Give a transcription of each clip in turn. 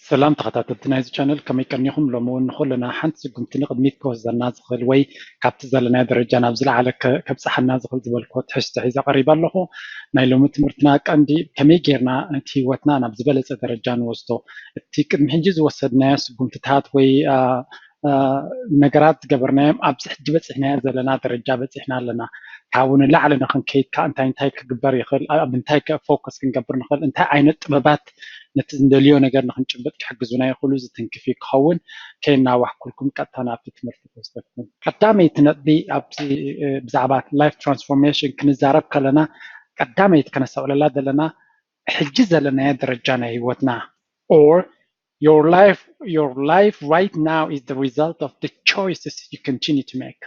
ሰላም ተኸታተልቲ ናይዚ ቻነል፣ ከመይ ቀኒኹም? ሎሚ እውን ንኹልና ሓንቲ ስጉምቲ ንቕድሚት ክወስደና ዝኽእል ወይ ካብቲ ዘለናዮ ደረጃ ናብ ዝለዓለ ከ- ከብጽሓና ዝኽእል ዝበልክዎ ትሕዝቶ ሒዘ ቀሪበ ኣለኹ። ናይ ሎሚ ትምህርትና ቀንዲ ከመይ ጌርና እቲ ህይወትና ናብ ዝበለጸ ደረጃ ንወስዶ፣ እቲ ቅድሚ ሕጂ ዝወሰድናዮ ስጉምትታት ወይ አ፣ አ፣ ነገራት ዝገበርናዮም ኣብዚ ሕጂ በፂሕናዮ ዘለና ደረጃ በፂሕና ኣለና። ካብኡ ንላዕሊ ንክንከይድ ከዓ እንታይ እንታይ ክግበር ይኽእል፣ ኣብ እንታይ ከ ፎከስ ክንገብር ንኽእል፣ እንታይ ዓይነት ጥበባት ነቲ እንደልዮ ነገር ንክንጭብጥ ክሕግዙና ይኽእሉ ዝትንክፍ እዩ ክኸውን። ከይናዋሕኩልኩም ቀጥታ ናብቲ ትምህርቲ ክወስደኩም። ቀዳመይቲ ነጥቢ ኣብዚ እ፣ ብዛዕባ ላይፍ ትራንስፎርሜሽን ክንዛረብ ከለና ቀዳመይቲ ከነስተውዕለላ ዘለና ሕጂ ዘለናዮ ደረጃ ናይ ህይወትና or your life your life right now is the result of the choices you continue to make።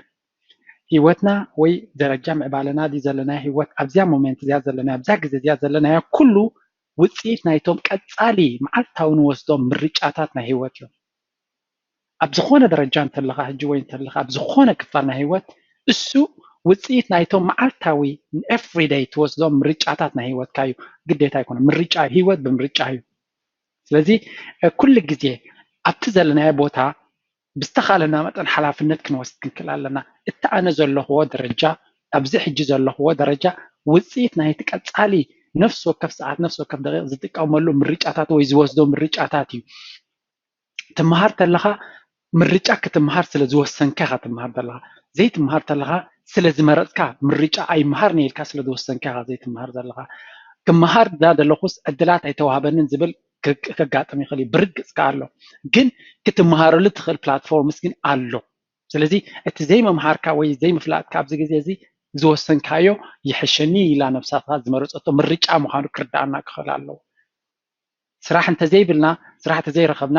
ህይወትና ወይ ደረጃ ምዕባለና ድዩ ዘለና ህይወት ኣብዚያ ሞሜንት እዚያ ዘለና ኣብዛ ግዜ እዚያ ዘለናዮ ኩሉ ውፅኢት ናይቶም ቀፃሊ መዓልታዊ ንወስዶም ምርጫታት ናይ ህይወት እዮም። ኣብ ዝኾነ ደረጃ እንተለኻ ሕጂ ወይ እንተለኻ ኣብ ዝኾነ ክፋል ናይ ህይወት እሱ ውፅኢት ናይቶም መዓልታዊ everyday ትወስዶም ምርጫታት ናይ ህይወትካ እዩ። ግዴታ ኣይኮነ ምርጫ እዩ። ህይወት ብምርጫ እዩ። ስለዚ እ፣ ኩሉ ግዜ ኣብቲ ዘለናዮ ቦታ ብዝተኻለና መጠን ሓላፍነት ክንወስድ ክንክእል ኣለና። እቲ ኣነ ዘለኽዎ ደረጃ ኣብዚ ሕጂ ዘለኽዎ ደረጃ ውፅኢት ናይቲ ቀፃሊ ነፍሲ ወከፍ ሰዓት ነፍሲ ወከፍ ደቂቕ ዝጥቀመሉ ምርጫታት ወይ ዝወስዶ ምርጫታት እዩ። ትምሃር ተለኻ ምርጫ ክትምሃር ስለ ዝወሰንካ ኢኻ ትምሃር ዘለኻ። ዘይትምሃር ተለኻ ስለ ዝመረፅካ ምርጫ ኣይምሃርን ኢልካ ስለ ዝወሰንካ ኢኻ ዘይትምሃር ዘለኻ። ክምሃር ዳ ዘለኹስ ዕድላት ኣይተዋህበንን ዝብል ከጋጥም ይኽእል እዩ። ብርግፅ ከኣ ኣሎ። ግን ክትምሃረሉ ትኽእል ፕላትፎርምስ ግን ኣሎ። ስለዚ እቲ ዘይምምሃርካ ወይ ዘይምፍላጥካ ኣብዚ ግዜ እዚ ዝወሰንካዮ ይሕሸኒ ኢላ ነብሳትካ ዝመረፀቶ ምርጫ ምዃኑ ክርዳኣና ክኽእል ኣለዎ። ስራሕ እንተዘይብልና ስራሕ እንተዘይረኸብና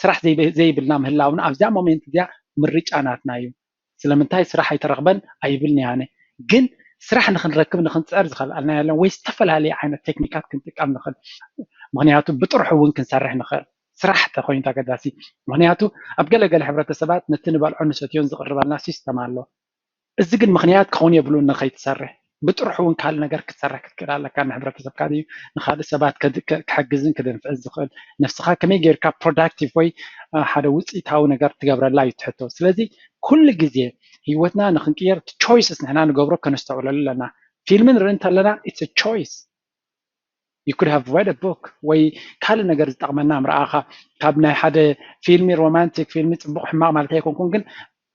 ስራሕ ዘይብልና ምህላውና ኣብዚኣ ሞሜንት እዚኣ ምርጫ ናትና እዩ። ስለምንታይ ስራሕ ኣይተረኽበን ኣይብልን ኣነ። ግን ስራሕ ንክንረክብ ንክንፅዕር ዝኸልኣልና የለን ወይ ዝተፈላለየ ዓይነት ቴክኒካት ክንጥቀም ንኽእል። ምክንያቱ ብጥርሑ እውን ክንሰርሕ ንኽእል። ስራሕ ተኮይኑ ኣገዳሲ። ምክንያቱ ኣብ ገለገለ ሕብረተሰባት ነቲ ንበልዖ ንሰትዮን ዝቅርበልና ሲስተም ኣሎ። እዚ ግን ምክንያት ክኸውን የብሉን ንከይትሰርሕ። ብጥርሑ እውን ካልእ ነገር ክትሰርሕ ክትክእል ኣለካ። ንሕብረተሰብካ ድዩ ንካልእ ሰባት ክሕግዝን ክድንፍዕን ዝኽእል ነፍስኻ ከመይ ጌርካ ፕሮዳክቲቭ ወይ ሓደ ውፅኢታዊ ነገር ትገብረላ እዩ ትሕቶ። ስለዚ ኩሉ ግዜ ህይወትና ንክንቅየር ቾይስስ ንሕና ንገብሮ ከነስተውዕለሉ ኣለና። ፊልሚ ንርኢ እንተለና it's choice you could have read a book ወይ ካልእ ነገር ዝጠቕመና ምርኣኻ ካብ ናይ ሓደ ፊልሚ ሮማንቲክ ፊልሚ ፅቡቕ ሕማቕ ማለት ኣይኮንኩን ግን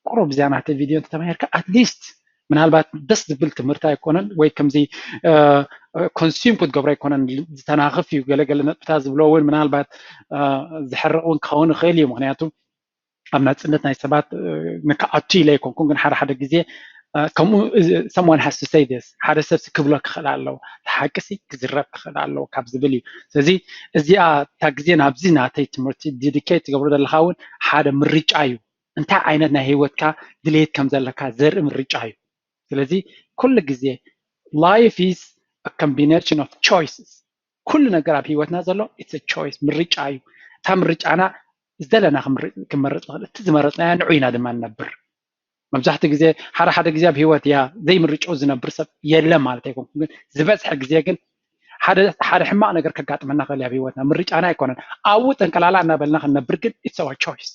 ቁሩብ እዚኣ ናተይ ቪድዮ እንተተማሂርካ ኣትሊስት ምናልባት ደስ ዝብል ትምህርቲ ኣይኮነን ወይ ከምዚ ኮንሱም ክትገብሮ ኣይኮነን ዝተናኽፍ እዩ ገለገለ ነጥብታት ዝብሎ እውን ምናልባት ዝሕርቕ እውን ክኸውን ይኽእል እዩ ምክንያቱ ኣብ ናፅነት ናይ ሰባት ንክኣቱ ኢለ ኣይኮንኩን ግን ሓደ ሓደ ግዜ ከምኡ someone has to say this ሓደ ሰብ ክብሎ ክኽእል ኣለዎ ሓቂ ሲ ክዝረብ ክኽእል ኣለዎ ካብ ዝብል እዩ ስለዚ እዚኣ እታ ግዜ ናብዚ ናተይ ትምህርቲ ዲዲኬት ትገብሮ ዘለካ እውን ሓደ ምርጫ እዩ እንታይ ዓይነት ናይ ህይወትካ ድሌት ከም ዘለካ ዘርኢ ምርጫ እዩ ስለዚ ኩሉ ግዜ life is combination of choices ኩሉ ነገር ኣብ ህይወትና ዘሎ it's choice ምርጫ እዩ እታ ምርጫና ዝደለና ክመርፅ ንኽእል እቲ ዝመረፅናያ ንዑ ኢና ድማ ንነብር መብዛሕትኡ ግዜ ሓደ ሓደ ግዜ ኣብ ህይወት እያ ዘይምርጭኡ ዝነብር ሰብ የለን ማለት ኣይኮንኩን ግን ዝበዝሐ ግዜ ግን ሓደ ሕማቕ ነገር ከጋጥመና ክእል ኣብ ህይወትና ምርጫና ኣይኮነን ኣብኡ ጠንቀላላ እናበልና ክንነብር ግን it's our choice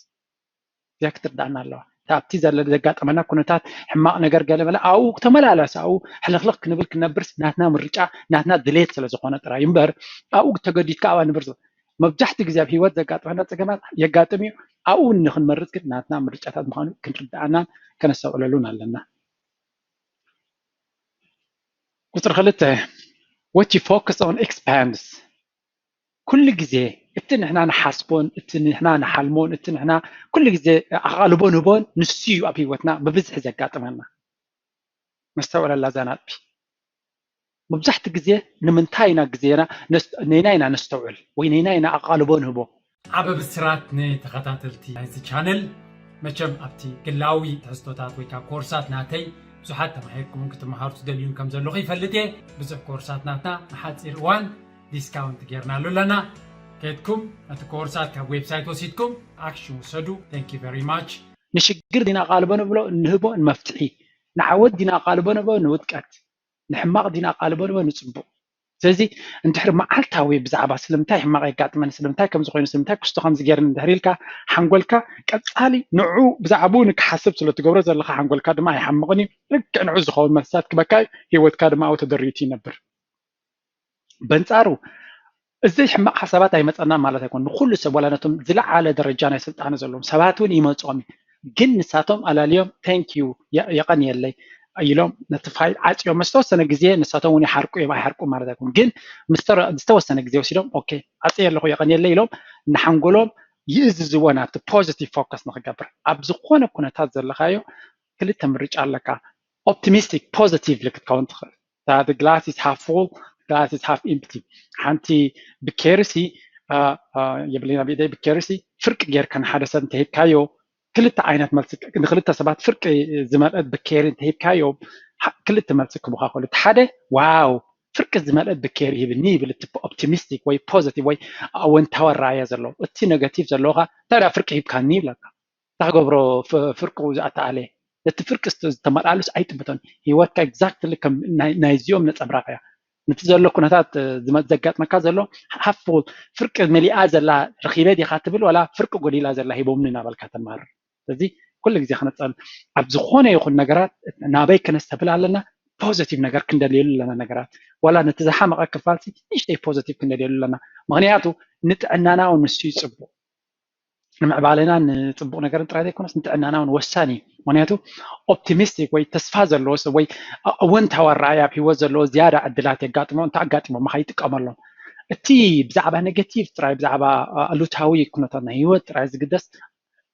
እዚኣ ክትርዳእና ኣለዋ ኣብቲ ዘለ ዘጋጠመና ኩነታት ሕማቕ ነገር ገለ በለ ኣብኡ ተመላለስ ኣብኡ ሕልኽልኽ ክንብል ክነብርስ ናትና ምርጫ ናትና ድሌት ስለ ዝኾነ ጥራይ እምበር ኣብኡ ተገዲድካ ኣብኣ ንብር መብዛሕትኡ ግዜ ኣብ ህይወት ዘጋጥመና ፀገማት የጋጥም እዩ ኣብኡ ንክንመርፅ ግን ናትና ምርጫታት ምዃኑ ክንርዳኣናን ከነስተውዕለሉን ኣለና ቁፅሪ ክልተ what you focus on expands ኩሉ ግዜ እቲ ንሕና ንሓስቦን እቲ ንሕና ንሓልሞን እቲ ንሕና ኩሉ ግዜ ኣቓልቦ ንህቦን ንሱ እዩ ኣብ ህይወትና ብብዝሒ ዘጋጥመና መስተውዕለላ እዛ ናጥቢ መብዛሕቲ ግዜ ንምንታይ ኢና ግዜና ነይና ኢና ነስተውዕል ወይ ነይና ኢና ኣቓልቦ ንህቦ ዓበ ብስራት ንተኸታተልቲ ናይዚ ቻነል መቸም ኣብቲ ግላዊ ትሕዝቶታት ወይ ካብ ኮርሳት ናተይ ብዙሓት ተማሂርኩምን ክትመሃሩ ትደልዩን ከም ዘለኹ ይፈልጥ እየ ብዙሕ ኮርሳት ናትና ንሓፂር እዋን ዲስካውንት ጌርናሉ ኣለና ከድኩም ነቲ ኮርሳት ካብ ዌብሳይት ወሲድኩም ኣክሽን ውሰዱ thank you very much ንሽግር ዲና ቃልቦ ንብሎ ንህቦ ንመፍትሒ ንዓወት ዲና ቃልቦ ንብሎ ንውጥቀት ንሕማቕ ዲና ቃልቦ ንብሎ ንፅቡቕ ስለዚ እንድሕር መዓልታዊ ብዛዕባ ስለምንታይ ሕማቕ የጋጥመኒ፣ ስለምንታይ ከምዚ ኮይኑ፣ ስለምንታይ ክስቶ ከምዚ ገይርኒ እንድሕር ኢልካ፣ ሓንጎልካ ቀጻሊ ንዑ ብዛዕባኡ ንክሓስብ ስለ ትገብሮ ዘለካ፣ ሓንጎልካ ድማ ኣይሓምቕን እዩ። ልክዕ ንዑ ዝኸውን መልስታት ክበካ እዩ። ህይወትካ ድማ ኣብኡ ተደሪቱ ይነብር። በንጻሩ እዚ ሕማቕ ሓሳባት ኣይመጸና ማለት ኣይኮን። ንኩሉ ሰብ ዋላ ነቶም ዝለዓለ ደረጃ ናይ ስልጣነ ዘለዎም ሰባት እውን ይመጽኦም እዩ። ግን ንሳቶም ኣላልዮም thank you፣ የቐንየለይ ኢሎም ነቲ ፋይል ዓጽዮም ዝተወሰነ ግዜ ንሳቶም እውን ይሓርቁ እዮም፣ ኣይሓርቁ ማለት ኣይኮን። ግን ዝተወሰነ ግዜ ወሲዶም okay ዓጽየ ኣለኹ የቐንየለይ ኢሎም ንሓንጎሎም ይእዝዝዎ ናብቲ positive focus ንክገብር። ኣብ ዝኾነ ኩነታት ዘለካዮ ክልተ ምርጫ ኣለካ። Optimistic positive ክትከውን ትኽእል። The glass is half full, glass is half empty። ሓንቲ ብኬርሲ የብለና ብኢደይ ብኬርሲ ፍርቂ ጌርካ ንሓደ ሰብ እንተሂብካዮ ክልተ ዓይነት መልሲ፣ ንክልተ ሰባት ፍርቂ ዝመልአት ብኬሪ እንተሂብካዮ ክልተ መልሲ ክቡካ ክእሉ። እቲ ሓደ ዋው ፍርቂ ዝመልአት ብኬሪ ሂብኒ ይብል እቲ ኦፕቲሚስቲክ ወይ ፖዚቲቭ ወይ ኣወንታዊ ኣረኣያ ዘለዎ። እቲ ኔጋቲቭ ዘለዎካ እንታይ ደኣ ፍርቂ ሂብካኒ ይብለካ። እንታይ ክገብሮ ፍርቁ ዝኣተኣለ ነቲ ፍርቂ ዝተመልኣሉስ ኣይጥብቶን። ህይወትካ exactly ከም ናይዚኦም ነፀብራቕ እያ። ነቲ ዘሎ ኩነታት ዘጋጥመካ ዘሎ ሃፍ ፉል ፍርቂ መሊኣ ዘላ ረኺበ ዲኻ ትብል ዋላ ፍርቂ ጎዲላ ዘላ ሂቦምኒ እናበልካ ተማርር። ስለዚ ኩሉ ግዜ ክነፀል ኣብ ዝኾነ ይኹን ነገራት ናበይ ከነስተብል ኣለና። ፖዚቲቭ ነገር ክንደልየሉ ኣለና። ነገራት ዋላ ነቲ ዝሓመቐ ክፋልሲ ንእሽተይ ፖዚቲቭ ክንደልየሉ ኣለና። ምክንያቱ ንጥዕናና እውን ንሱ ይፅቡቕ። ንምዕባለና ንፅቡቕ ነገርን ጥራይ ዘይኮነስ ንጥዕናና እውን ወሳኒ እዩ። ምክንያቱ ኦፕቲሚስቲክ ወይ ተስፋ ዘለዎ ሰብ ወይ ኣወንታዊ ኣረኣያ ኣብ ህይወት ዘለዎ ዝያዳ ዕድላት የጋጥሞ እንተ ኣጋጢሞም ከይጥቀመሎም። እቲ ብዛዕባ ኔጌቲቭ ጥራይ ብዛዕባ ኣሉታዊ ኩነታት ናይ ህይወት ጥራይ ዝግደስ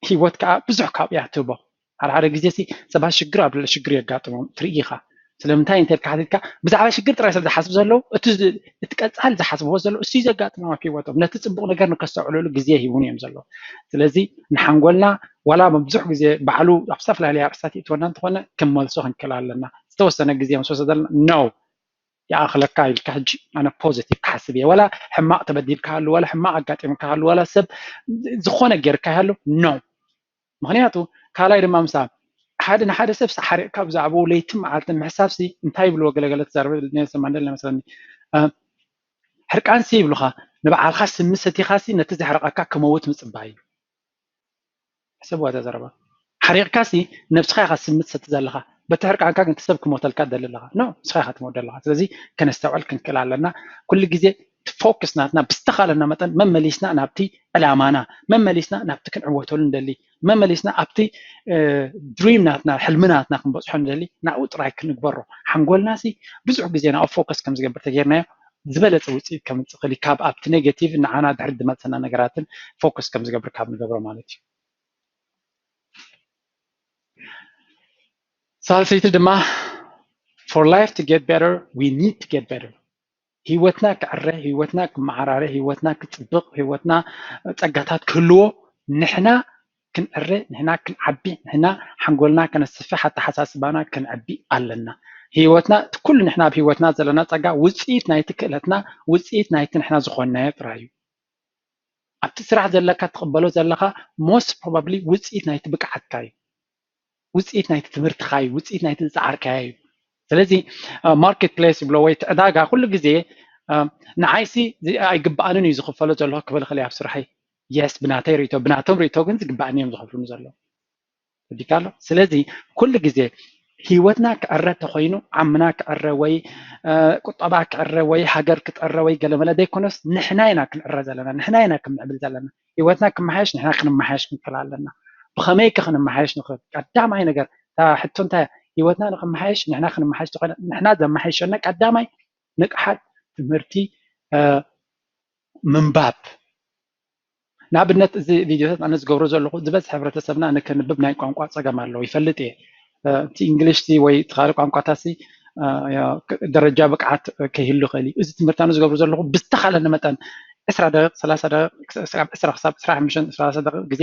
ህይወት ከዓ ብዙሕ ካብኡ እያ ትህቦ። ሓደ ሓደ ግዜ ሲ ሰባት ሽግር ኣብ ልዕሊ ሽግር የጋጥሞም ትርኢ ኢኻ። ስለምንታይ እንተ ኢልካ ሓቲትካ ብዛዕባ ሽግር ጥራይ ስለ ዝሓስቡ ዘለዉ እቲ ቀፃሊ ዝሓስብዎ ዘለዉ እሱ ዘጋጥሞም ኣብ ህይወቶም ነቲ ፅቡቕ ነገር ንከስተውዕለሉ ግዜ ሂቡን እዮም ዘለዉ። ስለዚ ንሓንጎልና ዋላ ብዙሕ ግዜ ባዕሉ ኣብ ዝተፈላለዩ ኣርእስታት ይእትወና እንተኾነ ክንመልሶ ክንክእል ኣለና። ዝተወሰነ ግዜ ምስ ወሰደልና ነው ይኣኽለካ ኢልካ ሕጂ ኣነ ፖዚቲቭ ክሓስብ እየ። ዋላ ሕማቕ ተበዲልካ ሃሉ፣ ዋላ ሕማቕ ኣጋጢምካ ሃሉ፣ ዋላ ሰብ ዝኾነ ጌርካ ይሃሉ ነው። ምክንያቱ ካልኣይ ድማ ምሳ ሓደ ንሓደ ሰብ ሓሪቕካ ብዛዕባኡ ለይትን መዓልትን ምሕሳብሲ እንታይ ይብልዎ ገለገለ ተዛረበ ኔልሰን ማንደላ ይመስለኒ ሕርቃንሲ ይብሉኻ ንባዕልካ ስሚ ሰቲኻሲ ነቲ ዘሕረቐካ ክመውት ምፅባይ እዩ። ሕሰብዋ እዛ ዘረባ ሓሪቕካሲ ነብስኻ ኢኻ ስሚ ትሰቲ ዘለኻ በቲ ሕርቃንካ ግን ሰብ ክሞተልካ ደሊ ኣለኻ ኖ ንስኻ ኢኻ ትሞት ዘለኻ። ስለዚ ከነስተውዕል ክንክእል ኣለና። ኩሉ ግዜ ፎክስ ናትና ብዝተኻለና መጠን መመሊስና ናብቲ ዕላማና መመሊስና ናብቲ ክንዕወተሉ ንደሊ መመሊስና ኣብቲ ድሪም ናትና ሕልሚ ናትና ክንበፅሖ ንደሊ ናብኡ ጥራይ ክንግበሮ። ሓንጎልና ሲ ብዙሕ ግዜ ናብኡ ፎከስ ከም ዝገብር ተጌርናዮ ዝበለፀ ውፅኢት ከምፅእ ክእል ካብ ኣብቲ ኔጌቲቭ ንዓና ድሕሪ ዝመፀና ነገራትን ፎከስ ከም ዝገብር ካብ ንገብሮ ማለት እዩ። ሳልሰይቲ ድማ for life to get better we need to get better። ህይወትና ክዕረ፣ ህይወትና ክመዓራረ፣ ህይወትና ክፅብቕ፣ ህይወትና ፀጋታት ክህልዎ ንሕና ክንዕረ፣ ንሕና ክንዓቢ፣ ንሕና ሓንጎልና ከነስፍሕ፣ ኣተሓሳስባና ክንዕቢ ኣለና። ህይወትና እቲ ኩሉ ንሕና ኣብ ህይወትና ዘለና ፀጋ ውፅኢት ናይቲ ክእለትና ውፅኢት ናይቲ ንሕና ዝኾንናዮ ጥራይ እዩ። ኣብቲ ስራሕ ዘለካ ትቕበሎ ዘለኻ most probably ውፅኢት ናይቲ ብቅዓትካ እዩ። ውፅኢት ናይቲ ትምህርትካ እዩ። ውፅኢት ናይቲ ዝፀዓርካዮ እዩ። ስለዚ ማርኬት ፕሌስ ይብሎ ወይ ዕዳጋ ኩሉ ግዜ ንዓይሲ ኣይግባኣንን እዩ ዝኽፈሎ ዘሎ ክብል ክእል ኣብ ስራሐይ የስ ብናተይ ርእቶ ብናቶም ርእቶ ግን ዝግባኣኒ እዮም ዝኸፍሉኒ ዘለዉ። ተረዲእካ ኣሎ። ስለዚ ኩሉ ግዜ ህይወትና ክዕረ ተኮይኑ ዓምና ክዕረ ወይ ቁጠባ ክዕረ ወይ ሃገር ክጠረ ወይ ገለመለ ዘይኮነስ ንሕና ኢና ክንዕረ ዘለና ንሕና ኢና ክንምዕብል ዘለና። ህይወትና ክመሓየሽ ንሕና ክንመሓየሽ ክንክእል ኣለና። ብኸመይ ከ ክንመሓየሽ ንኽእል? ቀዳማይ ነገር እታ ሕቶ እንታይ እያ? ህይወትና ንክመሓየሽ ንሕና ክንመሓየሽ ተኮይና ንሕና ዘመሓይሸና ቀዳማይ ንቕሓት ትምህርቲ ምንባብ ንኣብነት እዚ ቪድዮታት ኣነ ዝገብሮ ዘለኹ ዝበዝሕ ሕብረተሰብና ንክንብብ ናይ ቋንቋ ፀገም ኣለዎ ይፈልጥ እየ። እቲ እንግሊሽ ወይ እቲ ካልእ ቋንቋታት ደረጃ ብቅዓት ከይህሉ ይኽእል እዩ። እዚ ትምህርቲ ኣነ ዝገብሮ ዘለኹ ብዝተኻለኒ መጠን ዕስራ ደቂቕ ሰላሳ ደቂቕ ዕስራ ክሳብ ዕስራ ሓሙሽተ ሰላሳ ደቂቕ ግዜ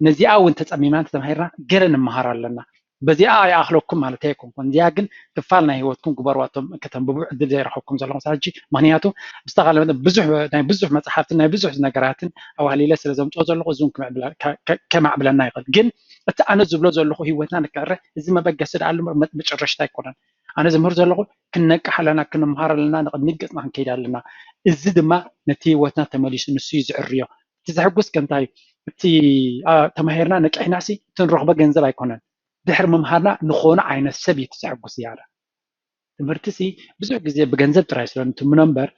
ነዚኣ እውን ተፀሚምና ተተማሂርና ገለ ንምሃር ኣለና። በዚኣ ኣይኣኽለኩም ማለት ኣይኮንኩን። እዚኣ ግን ክፋል ናይ ህይወትኩም ግበርዋ። እቶም ከተንብቡ ዕድል ዘይረኸብኩም ዘለኹም ሕጂ ምክንያቱ ብዝተኻለ መጠን ብዙሕ ናይ ብዙሕ መፅሓፍትን ናይ ብዙሕ ነገራትን ኣዋህሊለ ስለ ዘምፅኦ ዘለኹ እዚ እውን ከማዕብለና ይኽእል። ግን እቲ ኣነ ዝብሎ ዘለኹ ህይወትና ንክዕረ እዚ መበገሲ ደኣ መጨረሽታ ኣይኮነን። ኣነ ዝምህር ዘለኹ ክንነቅሕ ኣለና፣ ክንምሃር ኣለና፣ ንቕድሚት ገፅና ክንከይድ ኣለና። እዚ ድማ ነቲ ህይወትና ተመሊሱ ንሱ እዩ ዝዕርዮ። እቲ ዘሕጉስ ከ እንታይ እዩ? እቲ ተማሂርና ነቂሕና ሲ እቲ ንረኽቦ ገንዘብ ኣይኮነን፣ ድሕሪ ምምሃርና ንኾነ ዓይነት ሰብ እዩ እቲ ዘሕጉስ ዝያዳ። ትምህርቲ ሲ ብዙሕ ግዜ ብገንዘብ ጥራይ ስለ ንትምኖ እምበር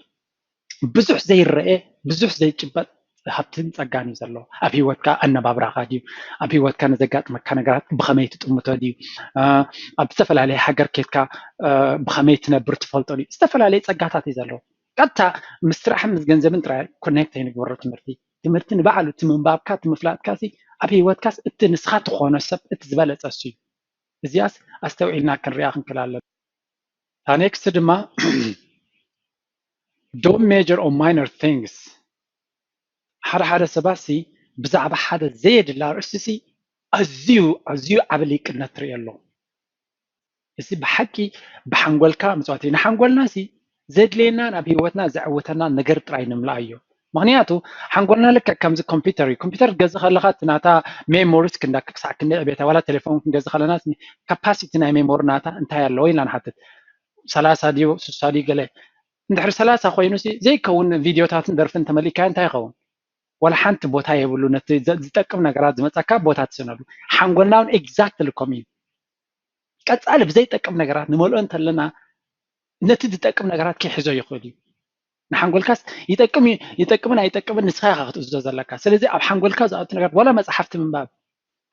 ብዙሕ ዘይረአ ብዙሕ ዘይጭበጥ ሃብትን ፀጋን እዩ ዘሎ። ኣብ ህይወትካ ኣነባብራኻ ድዩ? ኣብ ህይወትካ ንዘጋጥመካ ነገራት ብኸመይ ትጥምቶ ድዩ? ኣብ ዝተፈላለየ ሃገር ኬድካ ብኸመይ ትነብር ትፈልጦ ድዩ? ዝተፈላለየ ፀጋታት እዩ ዘሎ። ቀጥታ ምስ ስራሕን ምስ ገንዘብን ጥራይ ኮኔክት ኣይንግበሮ ትምህርቲ። ትምህርቲ ንባዕሉ እቲ ምንባብካ እቲ ምፍላጥካ ሲ ኣብ ህይወትካስ እቲ ንስኻ ትኾኖ ሰብ እቲ ዝበለፀ እሱ እዩ። እዚኣስ ኣስተውዒልና ክንሪኣ ክንክእል ኣለና። እታ ኔክስት ድማ don't major on minor things። ሓደ ሓደ ሰባት ሲ ብዛዕባ ሓደ ዘየድሊ ኣርእስቲ ሲ ኣዝዩ ኣዝዩ ዓቢ ሊቅነት ትርኢ ኣሎ። እዚ ብሓቂ ብሓንጎልካ ምፅዋት እዩ። ንሓንጎልና ሲ ዘድልየናን ኣብ ህይወትና ዘዕውተና ነገር ጥራይ ንምልኣዮ። ምክንያቱ ሓንጎልና ልክዕ ከምዚ ኮምፒውተር እዩ። ኮምፒውተር ክትገዝእ ከለካ እቲ ናታ ሜሞሪ ክንዳ ክሳዕ ክንደይ ዕቤታ፣ ዋላ ቴሌፎን ክንገዝእ ከለና ካፓሲቲ ናይ ሜሞሪ ናታ እንታይ ኣለዎ ኢልና ንሓትት። ሰላሳ ድዩ ስሳ ድዩ ገለ። እንድሕሪ ሰላሳ ኮይኑ ሲ ዘይከውን ቪድዮታትን ደርፍን ተመሊካዮ እንታይ ይኸውን? ዋላ ሓንቲ ቦታ የብሉ። ነቲ ዝጠቅም ነገራት ዝመፀካ ቦታ ትስእነሉ። ሓንጎልና እውን ኤግዛክትሊ ከምኡ እዩ። ቀፃሊ ብዘይጠቅም ነገራት ንመልኦ እንተለና ነቲ ዝጠቅም ነገራት ክሕዞ ይኽእል እዩ። ንሓንጎልካስ ይጠቅም ይጠቅምን ኣይጠቅምን ንስኻ ኢኻ ክትእዝዞ ዘለካ። ስለዚ ኣብ ሓንጎልካ ዝኣቱ ነገራት ዋላ መፅሓፍቲ ምንባብ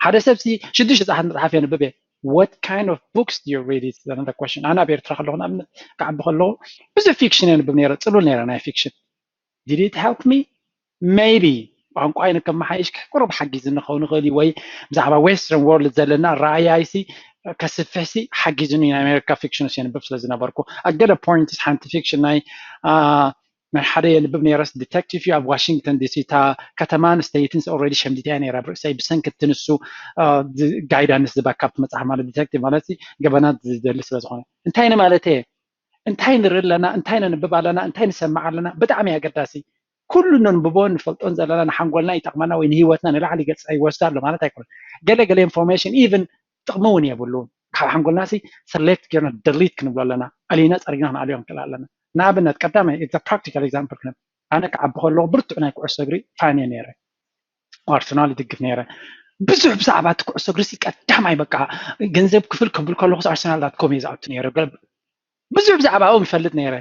ሓደ ሰብ ሲ ሽዱሽተ ፃሓት መፅሓፍ የንብብ እየ። What kind of books do you read? Is another question. ኣነ ኣብ ኤርትራ ከለኹ ንኣብነት ክዓቢ ከለኹ ብዙሕ ፊክሽን የንብብ ነይረ፣ ፅሉል ነይረ ናይ ፊክሽን። Did it help me? Maybe ቋንቋይ ንከመሓይሽ ቁሩብ ሓጊዝኒ ክኸውን ይኽእል እዩ፣ ወይ ብዛዕባ ዌስተርን ወርልድ ዘለና ረኣያይሲ ከስፍሕሲ ሓጊዝኒ ናይ ኣሜሪካ ፊክሽንስ የንብብ ስለ ዝነበርኩ። ኣገለ ፖይንትስ ሓንቲ ፊክሽን ናይ ናይ ሓደ የንብብ ነይረስ ዲቴክቲቭ እዩ ኣብ ዋሽንግተን ዲሲ። እታ ከተማን ስተይትንስ ኦልሬዲ ሸምዲድያ ነይራ ብርእሰይ ብሰንኪ እቲ ንሱ ጋይዳንስ ዝባ ካብቲ መፅሓፍ ማለት ዲቴክቲቭ ማለት ገበናት ዝደሊ ስለ ዝኾነ። እንታይ ንማለት እየ? እንታይ ንርኢ ኣለና? እንታይ ነንብብ ኣለና? እንታይ ንሰምዕ ኣለና? ብጣዕሚ ኣገዳሲ። ኩሉ ነንብቦን ንፈልጦን ዘለና ንሓንጎልና ይጠቕመና ወይ ንህይወትና ንላዕሊ ገፅ ይወስዳ ኣሎ ማለት ኣይኮነን። ገለ ገለ ኢንፎርሜሽን ኢቭን ጥቕሚ እውን የብሉን። ካብ ሓንጎልና ሲ ሰሌክት ጌርና ደሊት ክንብሎ ኣለና። ኣሊና ፀሪግና ክንኣልዮ ክንክእል ኣለና። ንኣብነት ቀዳማይ ፕራክቲካል ኤግዛምፕል ክነብ ኣነ ክዓቢ ከለኹ ብርቱዕ ናይ ኩዕሶ እግሪ ፋን እየ ነይረ። ኣርሰናል ይድግፍ ነይረ። ብዙሕ ብዛዕባ እቲ ኩዕሶ እግሪ ሲ ቀዳማይ በቃ ገንዘብ ክፍል ክብል ከለኹ ኣርሰናል ዳት ኮም እየ ዝኣቱ ነይረ። ብዙሕ ብዛዕባኦም ይፈልጥ ነይረ።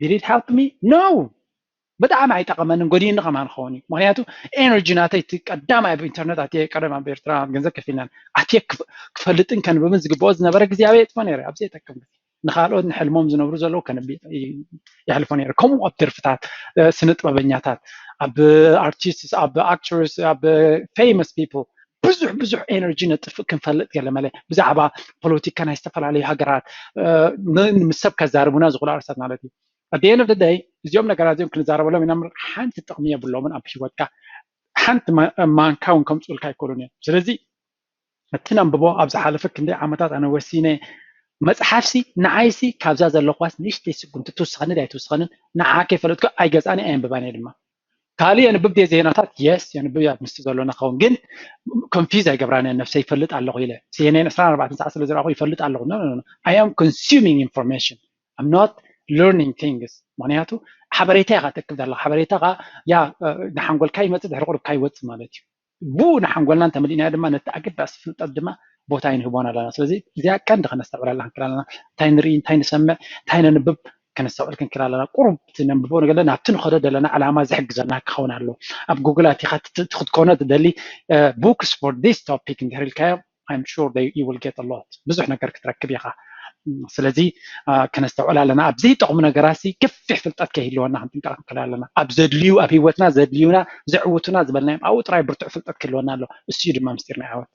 Did it help me? No። ብጣዕሚ ኣይጠቐመንን፣ ጎዲእኒ ከማን ክኸውን እዩ። ምክንያቱ ኤነርጂ ናተይ እቲ ቀዳማይ ኣብ ኢንተርነት ኣትየ ቀደም ኣብ ኤርትራ ገንዘብ ከፊልናን ኣትየ ክፈልጥን ከንብብን ዝግብኦ ዝነበረ ግዜ ኣበይ የጥፎ ነይረ? ኣብዚ የጠቅም። ንካልኦት ንሕልሞም ዝነብሩ ዘለዉ ከንብ የሕልፎ ነይረ። ከምኡ ኣብ ደርፍታት ስነ ጥበበኛታት፣ ኣብ ኣርቲስትስ፣ ኣብ ኣክተርስ፣ ኣብ ፌመስ ፒፕል ብዙሕ ብዙሕ ኤነርጂ ነጥፍእ ክንፈልጥ ገለ መለ ብዛዕባ ፖለቲካ ናይ ዝተፈላለዩ ሃገራት ምስ ሰብ ከዛርቡና ዝኽእሉ ኣርሳት ማለት እዩ። ኣደየን ኦፍ ደይ እዚኦም ነገራት እዚኦም ክንዛረበሎም ኢና። ሓንቲ ጥቕሚ የብሎምን ኣብ ህይወትካ ሓንቲ ማንካ እውን ከምፅኡልካ ኣይኮኑን እዮም። ስለዚ እቲ ነንብቦ ኣብ ዝሓለፈ ክንደይ ዓመታት ኣነ ወሲነ መፅሓፍሲ ንዓይሲ ካብዛ ዘለኳስ ንእሽተይ ስጉምቲ ትውስኸኒ ዳይ ትውስኸንን ንዓ ከይፈለጥኩ ኣይገዛእን ኣይንብባን እየ ድማ። ካልእ የንብብ ድየ ዜናታት? የስ የንብብ እያ ምስቲ ዘሎ ንኸውን ግን ኮንፊዝ ኣይገብራን እየ። ነብሰይ ይፈልጥ ኣለኹ ኢለ ሲኤንኤን ዕስራን ኣርባዕተን ሰዓት ስለ ዝረኣኹ ይፈልጥ ኣለኹ። I am consuming information, I'm not learning things። ምክንያቱ ሓበሬታ ኢኻ ተክብ ዘለኻ ሓበሬታ ኻ ያ ንሓንጎልካ ይመፅእ ድሕሪ ቁርብካ ይወፅእ ማለት እዩ። ብኡ ንሓንጎልና እንተመሊእናዮ ድማ ነቲ ኣገዳሲ ፍልጠት ድማ ቦታ ይንህቦን ኣለና። ስለዚ እዚኣ ቀንዲ ከነስተብዕለላ ክንክእል ኣለና። እንታይ ንርኢ፣ እንታይ ንሰምዕ፣ እንታይ ነንብብ ከነስተብዕል ክንክእል ኣለና። ቁሩብ እቲ ነንብቦ ንገለ ናብቲ ንኸዶ ዘለና ዕላማ ዝሕግዘና ክኸውን ኣለዎ። ኣብ ጉግል ኣቲኻ ክትኮኖ ትደሊ books for this topic እንድሕር ኢልካዮ I'm sure you will get a lot ብዙሕ ነገር ክትረክብ ኢኻ። ስለዚ ከነስተውዕል ኣለና። ኣብ ዘይጠቕሙ ነገራት ሲ ገፊሕ ፍልጠት ከይህልወና ክንጥንቀቕ ንክእል ኣለና። ኣብ ዘድልዩ ኣብ ህይወትና ዘድልዩና ዘዕውቱና ዝበልናዮም ኣብኡ ጥራይ ብርቱዕ ፍልጠት ክህልወና ኣሎ። እሱ እዩ ድማ ምስጢር ናይ ዓወት።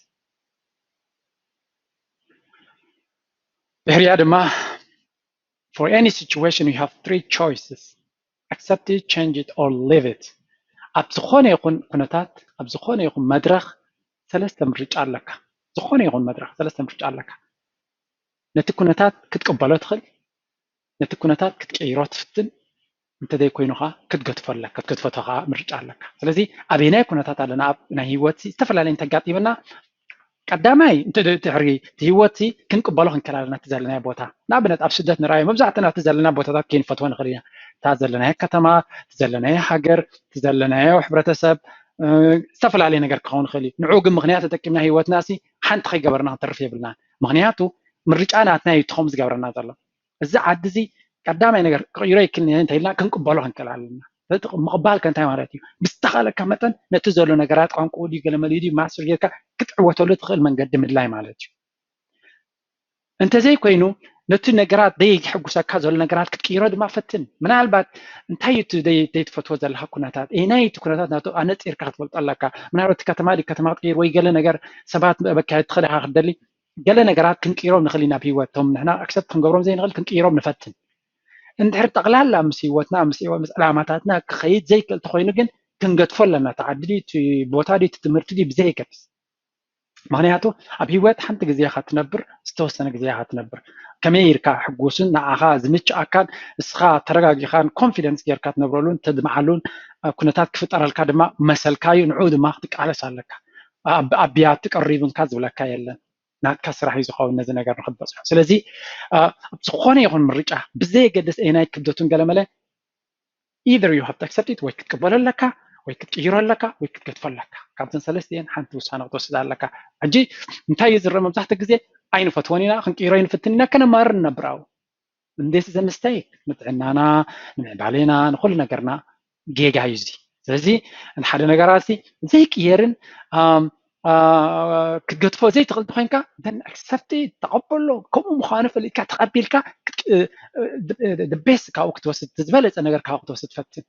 ድሕሪያ ድማ for any situation you have three choices, accept it, change it or leave it። ኣብ ዝኾነ ይኹን ኩነታት ኣብ ዝኾነ ይኹን መድረኽ ሰለስተ ምርጫ ኣለካ። ዝኾነ ይኹን መድረኽ ሰለስተ ምርጫ ኣለካ። ነቲ ኩነታት ክትቅበሎ ትኽእል፣ ነቲ ኩነታት ክትቀይሮ ትፍትን፣ እንተዘይኮይኑ ከዓ ክትገድፎ ኣለካ፣ ክትገድፎ ከዓ ምርጫ ኣለካ። ስለዚ ኣበየናይ ኩነታት ኣለና ኣብ ናይ ህይወት ዝተፈላለየ እንተጋጢመና ቀዳማይ እንተ ድሕሪ እቲ ህይወት ክንቅበሎ ክንክእል ኣለና። እቲ ዘለናዮ ቦታ ንኣብነት ኣብ ስደት ንርኣዮ፣ መብዛሕትና እቲ ዘለና ቦታታት ከይንፈትዎ ንኽእል ኢና። እታ ዘለናዮ ከተማ፣ እቲ ዘለናዮ ሃገር፣ እቲ ዘለናዮ ሕብረተሰብ፣ ዝተፈላለየ ነገር ክኸውን ይኽእል እዩ። ንዑ ግን ምኽንያት ተጠቂምና ህይወትና ሲ ሓንቲ ከይገበርና ክንተርፍ የብልና። ምኽንያቱ ምርጫ ናትና እዩ እቲ ከምኡ ዝገብረና ዘሎ። እዚ ዓዲ እዚ ቀዳማይ ነገር ክቕይሮ ይክእል እንተኢልና ክንቅበሎ ክንክእል ኣለና። ምቕባል ከ እንታይ ማለት እዩ? ብዝተኻለካ መጠን ነቲ ዘሎ ነገራት ቋንቋኡ ድዩ ገለመሊኡ ድዩ ማስተር ጌርካ ክትዕወተሉ ትኽእል መንገዲ ምድላይ ማለት እዩ። እንተዘይኮይኑ ነቲ ነገራት ደይሕጉሰካ ዘሎ ነገራት ክትቅይሮ ድማ ፈትን። ምናልባት እንታይ እዩ እቲ ደይ- ደይትፈትዎ ዘለካ ኩነታት? እ ናይ እቲ ኩነታት ናቱ ኣነፂርካ ክትፈልጦ ኣለካ። ምናልባት እቲ ከተማ ድዩ ከተማ ክትቅይር ወይ ገለ ነገር ሰባት በካ ትኽእል ኢኻ ክትደሊ። ገለ ነገራት ክንቅይሮም ንኽእል ኢና ኣብ ህይወት። እቶም ንሕና ኣክሰፕት ክንገብሮም ዘይንኽእል ክንቅይሮም ንፈትን። እንድሕር ጠቕላላ ምስ ህይወትና ምስ ህይወት ምስ ዕላማታትና ክኸይድ ዘይክእል ተኾይኑ ግን ክንገድፎ ኣለና። እቲ ዓዲ ድዩ እቲ ቦታ ድዩ እቲ ትምህርቲ ድዩ ብዘየገድስ። ምክንያቱ ኣብ ህይወት ሓንቲ ግዜ ኢኻ ትነብር፣ ዝተወሰነ ግዜ ኢኻ ትነብር። ከመይ ኢልካ ሕጉስን ንዓኻ ዝምችኣካን እስኻ ተረጋጊኻን ኮንፊደንስ ጌርካ ትነብረሉን ተድምዓሉን ኩነታት ክፍጠረልካ ድማ መሰልካ እዩ። ንዕኡ ድማ ክትቃለስ ኣለካ። ኣብ- ኣብያ ትቀሪብንካ ዝብለካ የለን። ናትካ ስራሕ እዩ ዝኸውን ነዚ ነገር ንክትበፅሖ። ስለዚ ኣብ ዝኾነ ይኹን ምርጫ ብዘየገድስ ኣየናይ ክብደቱን ገለመለ either you have to accept it ወይ ክትቅበሎ ኣለካ ወይ ክትቅይሮ ኣለካ ወይ ክትገድፎ ኣለካ። ካብተን ሰለስቲኤን ሓንቲ ውሳነ ክትወስድ ኣለካ። ሕጂ እንታይ እዩ ዝረአ መብዛሕትኡ ግዜ ኣይንፈትዎን ኢና፣ ክንቅይሮ ይንፍትን ኢና፣ ከነማርር ንነብር ኣብኡ። እንዴት ዘምስተይ ንጥዕናና ንምዕባሌና ንኩሉ ነገርና ጌጋ እዩ እዚ። ስለዚ ንሓደ ነገራት ሲ ዘይቅየርን ኣም፣ ኣ፣ ክትገድፎ ዘይትኽእል ተኮይንካ then accept it፣ ተቐበሎ። ከምኡ ምዃኑ ፈሊጥካ ተቐቢልካ the best ካብኡ ክትወስድ ዝበለፀ ነገር ካብኡ ክትወስድ ፈትን።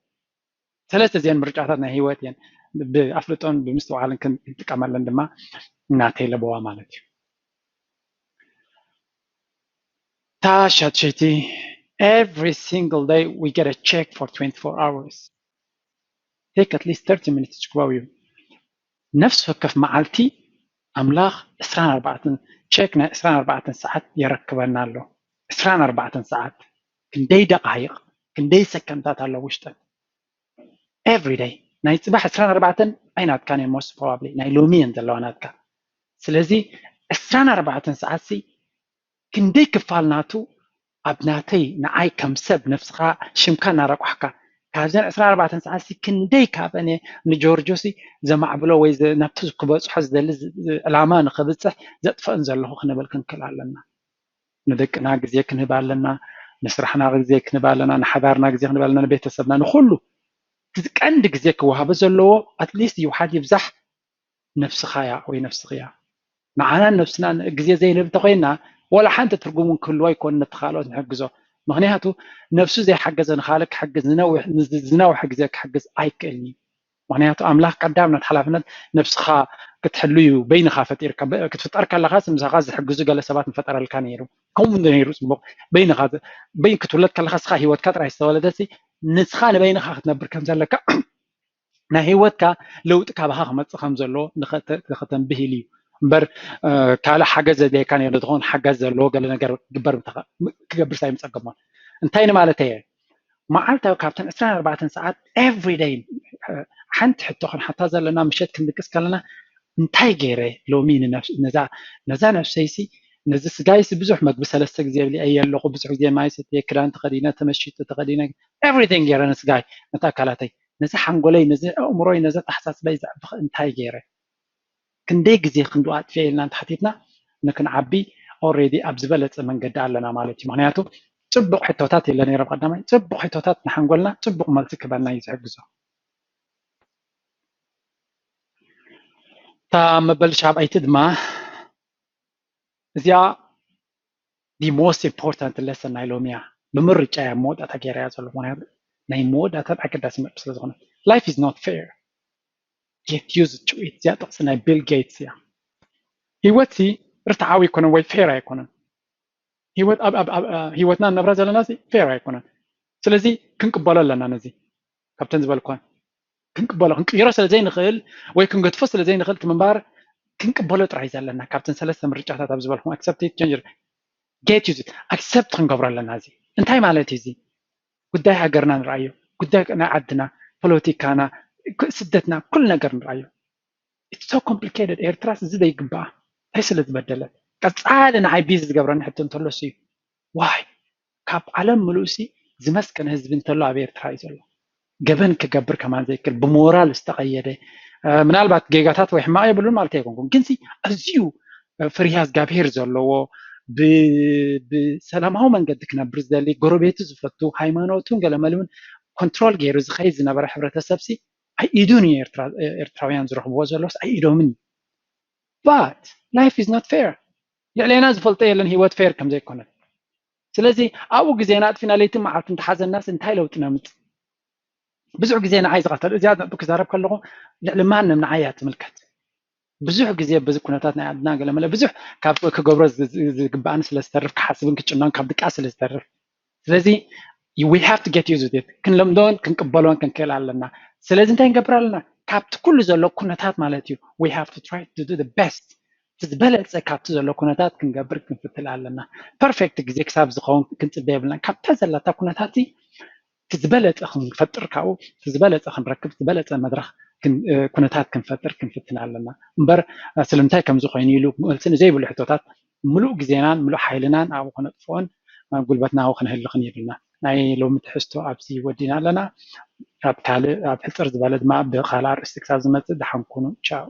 ሰለስተ እዚአን ምርጫታት ናይ ህይወት እየን። ብኣፍልጦን ብምስትውዓልን ክንጥቀመለን ድማ እናተይ ለበዋ ማለት እዩ። ታሻት ሸይቲ every single day we get a check for twenty-four hours. Take at least thirty minutes to grow you. ነፍሲ ወከፍ መዓልቲ ኣምላኽ ዕስራን ኣርባዕተን ቸክ ናይ ዕስራን ኣርባዕተን ሰዓት የረክበና ኣሎ። ዕስራን ኣርባዕተን ሰዓት ክንደይ ደቃይቕ ክንደይ ሰከንታት ኣሎ ውሽጠን every day። ናይ ፅባሕ ዕስራን ኣርባዕተን ኣይናትካን እዮም most probably ናይ ሎሚ እየን ዘለዋ ናትካ። ስለዚ ዕስራን ኣርባዕተን ሰዓት ሲ ክንደይ ክፋል ናቱ ኣብ ናተይ ንዓይ ከም ሰብ ነብስኻ ሽምካ እናረቋሕካ ካብዘን ዕስራን ኣርባዕተን ሰዓት ሲ ክንደይ ካብአን እየ ንጆርጆ ሲ ዘማዕብሎ ወይ ዘ- ናብቲ ክበፅሖ ዝደሊ ዝ- ዕላማ ንክብፅሕ ዘጥፍአን ዘለኹ ክንብል ክንክእል ኣለና። ንደቅና ግዜ ክንህብ ኣለና፣ ንስራሕና ግዜ ክንህብ ኣለና፣ ንሓዳርና ግዜ ክንህብ ኣለና፣ ንቤተሰብና ንኩሉ እቲ ቀንዲ ግዜ ክወሃቦ ዘለዎ ኣትሊስት ይውሓድ ይብዛሕ ነብስኻ እያ ወይ ነብስኺ እያ። ንዓናን ነብስና ግዜ ዘይንህብ እንተኮይንና ዋላ ሓንቲ ትርጉም እውን ክህልዎ ኣይኮን ነቲ ካልኦት ንሕግዞ። ምክንያቱ ነብሱ ዘይሓገዘ ንካልእ ክሕግዝ ዝነውሕ- ንዝ- ዝነውሐ ግዜ ክሕግዝ ኣይክእልን እዩ። ምክንያቱ ኣምላኽ ቀዳም ናት ሓላፍነት ነብስኻ ክትሕሉ እዩ። በይንኻ ፈጢርካ በ- ክትፍጠር ከለኻስ ምሳኻ ዝሕግዙ ገለ ሰባት ምፈጠረልካ ነይሩ። ከምኡ እንደ ነይሩ ፅቡቅ በይንኻ ዝ- በይን ክትውለድ ከለኻ ስኻ ህይወትካ ጥራይ ዝተወለደሲ ንስኻ ንበይንኻ ክትነብር ከም ዘለካ ናይ ህይወትካ ለውጢ ካባኻ ክመፅእ ከም ዘለዎ ንኸተ- ንኸተንብህ ኢሉ እዩ እምበር እ፣ ካልእ ሓገዝ ዘድልየካ ነይሩ ትኸውን ሓገዝ ዘለዎ ገለ ነገር ግበር ምተኸ- ም- ክገብርስ ኣይምፀገሞን። እንታይ ንማለት እየ? መዓልታዊ ካብተን ዕስራን ኣርባዕተን ሰዓት every day እ፣ ሓንቲ ሕቶ ክንሓታ ዘለና ምሸት ክንድቅስ ከለና እንታይ ገይረ ሎሚ ንነፍስ- ነዛ ነዛ ነፍሰይሲ ነዚ ስጋይሲ ብዙሕ መግቢ ሰለስተ ግዜ ብሊዐየ ኣለኹ ብዙሕ ግዜ ማይ ሰትየ ክዳን ተኸዲነ ተመሽጠ ተኸዲነ everything ገይረ ንስጋይ ነቲ ኣካላተይ ነዚ ሓንጎለይ ነዚ ኣእምሮይ ነዚ ኣተሓሳስባይ ዘዕብኽ እንታይ ገይረ ክንደይ ግዜ ክንዱ ኣጥፍየ ኢልና እንተሓቲትና ንክንዓቢ already ኣብ ዝበለፀ መንገዲ ኣለና ማለት እዩ። ምክንያቱ ፅቡቅ ሕቶታት የለ ነይሮም ቀዳማይ ፅቡቅ ሕቶታት ንሓንጎልና ፅቡቅ መልሲ ክበልና እዩ ዝሕግዞ። እታ መበል ሻብዓይቲ ድማ እዚኣ the most important lesson ናይ ሎሚ እያ። ብምርጫ እያ መወዳእታ ገይራ እያ ዘሎ። ምክንያቱ ናይ መወዳእታ ኣገዳሲ መ- ስለ ዝኾነ life is not fair, get used to it። እዚኣ ጥቕሲ ናይ ቢል ጌትስ እያ። ህይወት ሲ ርትዓዊ ኣይኮነን ወይ ፌር ኣይኮነን። ህይወት ኣብ- ኣብ- ኣብ- ኣ፣ ህይወትና ንነብራ ዘለና ሲ ፌር ኣይኮነን። ስለዚ ክንቅበሎ ኣለና ነዚ ካብተን ዝበልኳን ክንቅበሎ ክንቅይሮ ስለ ዘይንኽእል ወይ ክንገድፎ ስለ ዘይንኽእል እቲ ምንባር ክንቅበሎ ጥራይ ዘለና ካብተን ሰለስተ ምርጫታት ኣብ ዝበልኩም accept it change get used to it accept ክንገብሮ ኣለና። እዚ እንታይ ማለት እዩ? እዚ ጉዳይ ሃገርና ንርኣዮ፣ ጉዳይ ናይ ዓድና፣ ፖለቲካና፣ ክ- ስደትና ኩሉ ነገር ንርኣዮ። It's so complicated። ኤርትራስ እዚ ዘይግባኣ እንታይ ስለ ዝበደለ? ቀፃሊ ንዓይ ቢዚ ዝገብረኒ ሕቶ እንተሎ እሱ እዩ። ዋይ ካብ ዓለም ምሉእ ሲ ዝመስከነ ህዝቢ እንተሎ ኣብ ኤርትራ እዩ ዘሎ። ገበን ክገብር ከማን ዘይክል ብሞራል ዝተቐየደ ምናልባት ጌጋታት ወይ ሕማቕ የብሉን ማለት ኣይኮንኩም፣ ግን ሲ ኣዝዩ ፍርሃ እግዚኣብሄር ዘለዎ ብሰላማዊ መንገዲ ክነብር ዝደሊ ጎረቤቱ ዝፈቱ ሃይማኖቱን ገለመልን ኮንትሮል ገይሩ ዝኸይድ ዝነበረ ሕብረተሰብ ሲ ኣይኢዱን እዩ ኤርትራውያን ዝረኽብዎ ዘለውስ ኣይኢዶምን እዩ። But life is not fair። ልዕሌና ዝፈልጦ የለን ህይወት ፌር ከም ዘይኮነት። ስለዚ ኣብኡ ግዜና ኣጥፊና ለይቲ መዓልቲ እንተሓዘናስ እንታይ ለውጢ ነምጽእ? ብዙሕ ግዜ ንዓይ ዝቐተል እዚኣ ነጥቢ ክዛረብ ከለኹ ልዕሊ ማንም ንዓይ እያ ትምልከት። ብዙሕ ግዜ በዚ ኩነታት ናይ ዓድና ገለመለ ብዙሕ ካብ ክገብሮ ዝግባኣኒ ስለ ዝተርፍ ክሓስብን ክጭነን ካብ ድቃ ስለ ዝተርፍ ስለዚ we have to get used to it። ክንለምዶን ክንቅበሎን ክንክእል ኣለና። ስለዚ እንታይ ንገብር ኣለና? ካብቲ ኩሉ ዘሎ ኩነታት ማለት እዩ we have to try to do the best። ዝበለፀ ካብቲ ዘሎ ኩነታት ክንገብር ክንፍትን ኣለና። ፐርፌክት ግዜ ክሳብ ዝኸውን ክንፅበ የብልና። ካብታ ዘለታ ኩነታት ዝበለፀ ክንፈጥር ካብኡ ዝበለፀ ክንረክብ ዝበለፀ መድረክ ኩነታት ክንፈጥር ክንፍትን ኣለና እምበር ስለምንታይ ከምዚ ኮይኑ ኢሉ መልሲ ንዘይብሉ ሕቶታት ምሉእ ግዜናን ምሉእ ሓይልናን ኣብኡ ከነጥፍኦን ጉልበትና ኣብኡ ከነህልኽን የብልና። ናይ ሎሚ ትሕዝቶ ኣብዚ ወዲና ኣለና። ኣብ ካልእ ኣብ ሕፅር ዝበለ ድማ ብካልእ ኣርእስቲ ክሳብ ዝመፅእ ደሓን ኩኑ። ቻው።